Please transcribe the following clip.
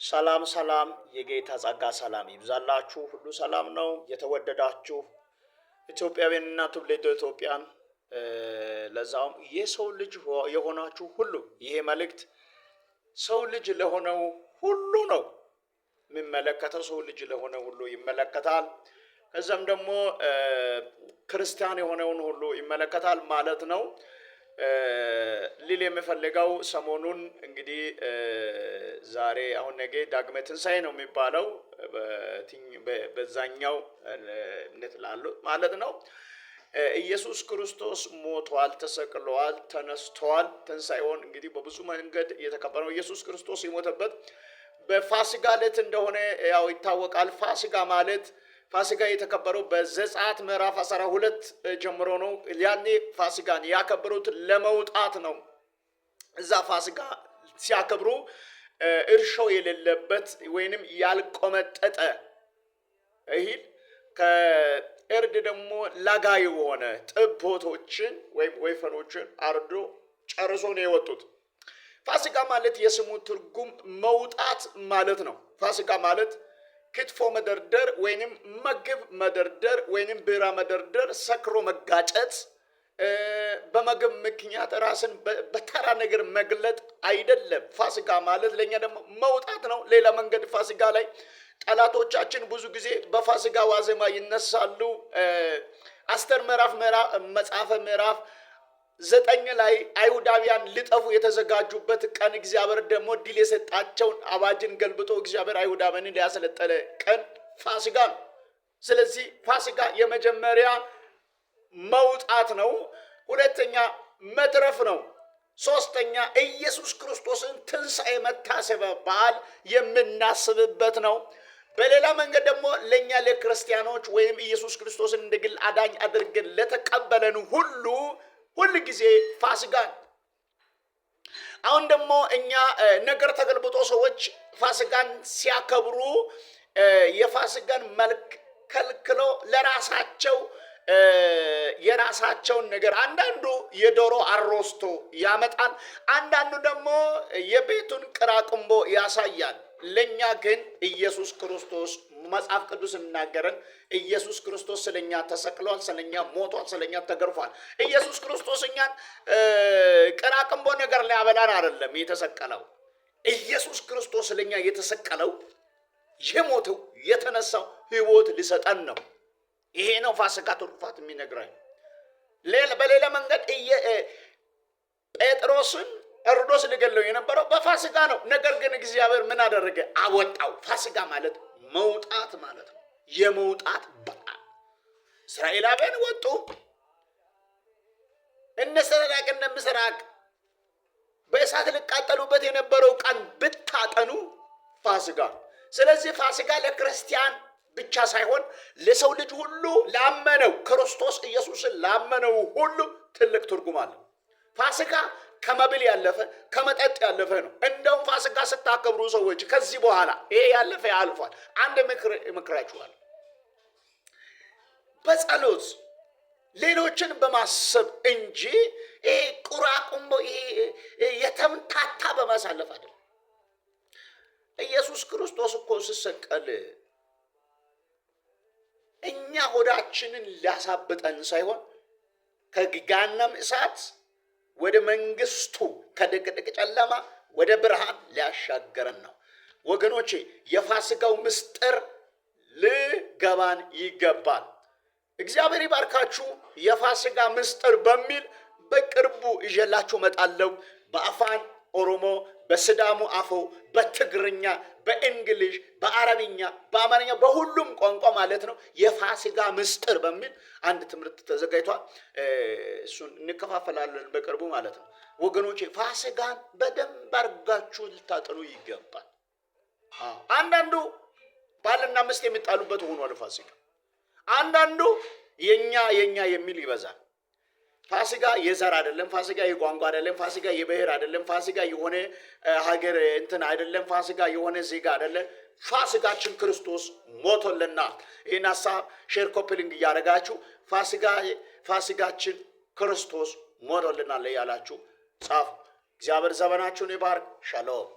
ሰላም ሰላም፣ የጌታ ጸጋ ሰላም ይብዛላችሁ። ሁሉ ሰላም ነው። የተወደዳችሁ ኢትዮጵያውያንና ትውልደ ኢትዮጵያን፣ ለዛውም የሰው ልጅ የሆናችሁ ሁሉ፣ ይሄ መልእክት ሰው ልጅ ለሆነው ሁሉ ነው የሚመለከተው። ሰው ልጅ ለሆነ ሁሉ ይመለከታል። ከዛም ደግሞ ክርስቲያን የሆነውን ሁሉ ይመለከታል ማለት ነው። ሊል የምፈልገው ሰሞኑን እንግዲህ ዛሬ አሁን ነገ ዳግመ ትንሣኤ ነው የሚባለው በዛኛው እምነት ላሉ ማለት ነው። ኢየሱስ ክርስቶስ ሞቷል፣ ተሰቅሏል፣ ተነስቷል። ትንሣኤውን እንግዲህ በብዙ መንገድ እየተከበረ ነው። ኢየሱስ ክርስቶስ የሞተበት በፋሲካ ዕለት እንደሆነ ያው ይታወቃል። ፋሲካ ማለት ፋሲካ የተከበረው በዘጸአት ምዕራፍ 12 ጀምሮ ነው። ያኔ ፋሲካን ያከበሩት ለመውጣት ነው። እዛ ፋሲካ ሲያከብሩ እርሾ የሌለበት ወይንም ያልቆመጠጠ እህል ከእርድ ደግሞ ለጋ የሆነ ጠቦቶችን ወይም ወይፈኖችን አርዶ ጨርሶ ነው የወጡት። ፋሲካ ማለት የስሙ ትርጉም መውጣት ማለት ነው። ፋሲካ ማለት ክትፎ መደርደር ወይንም ምግብ መደርደር ወይንም ቢራ መደርደር፣ ሰክሮ መጋጨት፣ በምግብ ምክንያት ራስን በተራ ነገር መግለጥ አይደለም። ፋሲካ ማለት ለእኛ ደግሞ መውጣት ነው። ሌላ መንገድ ፋሲካ ላይ ጠላቶቻችን ብዙ ጊዜ በፋሲካ ዋዜማ ይነሳሉ። አስቴር ምዕራፍ መጽሐፈ ምዕራፍ 9 ላይ አይሁዳውያን ሊጠፉ የተዘጋጁበት ቀን፣ እግዚአብሔር ደግሞ ድል የሰጣቸውን አዋጅን ገልብጦ እግዚአብሔር አይሁዳውያንን ሊያሰለጠነ ቀን ፋሲካ ነው። ስለዚህ ፋሲካ የመጀመሪያ መውጣት ነው። ሁለተኛ መትረፍ ነው። ሶስተኛ ኢየሱስ ክርስቶስን ትንሣኤ መታሰቢያ በዓል የምናስብበት ነው። በሌላ መንገድ ደግሞ ለእኛ ለክርስቲያኖች ወይም ኢየሱስ ክርስቶስን እንደ ግል አዳኝ አድርገን ለተቀበለን ሁሉ ሁል ጊዜ ፋሲካ። አሁን ደግሞ እኛ ነገር ተገልብጦ ሰዎች ፋሲካን ሲያከብሩ የፋሲካን መልክ ከልክሎ ለራሳቸው የራሳቸውን ነገር አንዳንዱ የዶሮ አሮስቶ ያመጣል፣ አንዳንዱ ደግሞ የቤቱን ቅራቅንቦ ያሳያል። ለእኛ ግን ኢየሱስ ክርስቶስ መጽሐፍ ቅዱስ የሚናገረን ኢየሱስ ክርስቶስ ስለኛ ተሰቅሏል፣ ስለኛ ሞቷል፣ ስለኛ ተገርፏል። ኢየሱስ ክርስቶስ እኛን ቅራቅንቦ ነገር ሊያበላን አይደለም የተሰቀለው። ኢየሱስ ክርስቶስ ስለኛ የተሰቀለው፣ የሞተው፣ የተነሳው ሕይወት ሊሰጠን ነው። ይሄ ነው ፋሲካ ትሩፋት የሚነግረን። በሌላ መንገድ ጴጥሮስን ሄሮዶስ ሊገለው የነበረው በፋሲካ ነው። ነገር ግን እግዚአብሔር ምን አደረገ? አወጣው። ፋሲካ ማለት መውጣት ማለት ነው። የመውጣት በዓል። እስራኤላውያን ወጡ። እነ ሰደራቅ እነ ሚሳቅ በእሳት ሊቃጠሉበት የነበረው ቀን ብታጠኑ ፋሲካ። ስለዚህ ፋሲካ ለክርስቲያን ብቻ ሳይሆን ለሰው ልጅ ሁሉ፣ ላመነው፣ ክርስቶስ ኢየሱስን ላመነው ሁሉ ትልቅ ትርጉም አለው። ፋሲካ ከመብል ያለፈ፣ ከመጠጥ ያለፈ ነው። እንደውም ፋሲካ ስታከብሩ ሰዎች ከዚህ በኋላ ይሄ ያለፈ ያልፏል። አንድ ምክር እመክራችኋለሁ። በጸሎት ሌሎችን በማሰብ እንጂ ይሄ ቁራቁምቦ ይሄ የተምታታ በማሳለፍ አይደለም። ኢየሱስ ክርስቶስ እኮ ሲሰቀል እኛ ሆዳችንን ሊያሳብጠን ሳይሆን ከገሃነም እሳት ወደ መንግስቱ፣ ከድቅድቅ ጨለማ ወደ ብርሃን ሊያሻገረን ነው። ወገኖቼ፣ የፋሲካው ምስጢር ሊገባን ይገባል። እግዚአብሔር ይባርካችሁ። የፋሲካ ምስጢር በሚል በቅርቡ ይዤላችሁ እመጣለሁ። በአፋን ኦሮሞ፣ በስዳሙ አፎ፣ በትግርኛ፣ በ English፣ በአረብኛ፣ በአማርኛ፣ በሁሉም ቋንቋ ማለት ነው። የፋሲካ ምስጢር በሚል አንድ ትምህርት ተዘጋጅቷል። እሱን እንከፋፈላለን በቅርቡ ማለት ነው። ወገኖቼ፣ ፋሲካን በደንብ አድርጋችሁ ልታጠኑ ይገባል። አንዳንዱ ባልና ሚስት የሚጣሉበት ሆኗል ፋሲካ። አንዳንዱ የኛ የኛ የሚል ይበዛል። ፋሲካ የዘር አይደለም። ፋሲካ የቋንቋ አይደለም። ፋሲካ የብሔር አይደለም። ፋሲካ የሆነ ሀገር እንትን አይደለም። ፋሲካ የሆነ ዜጋ አይደለም። ፋሲካችን ክርስቶስ ሞቶልናል። ይህን ሀሳብ share፣ copy link እያደረጋችሁ ፋሲካችን ክርስቶስ ሞቶልናል እያላችሁ ጻፉ። እግዚአብሔር ዘመናችሁን ይባርክ። ሻሎም።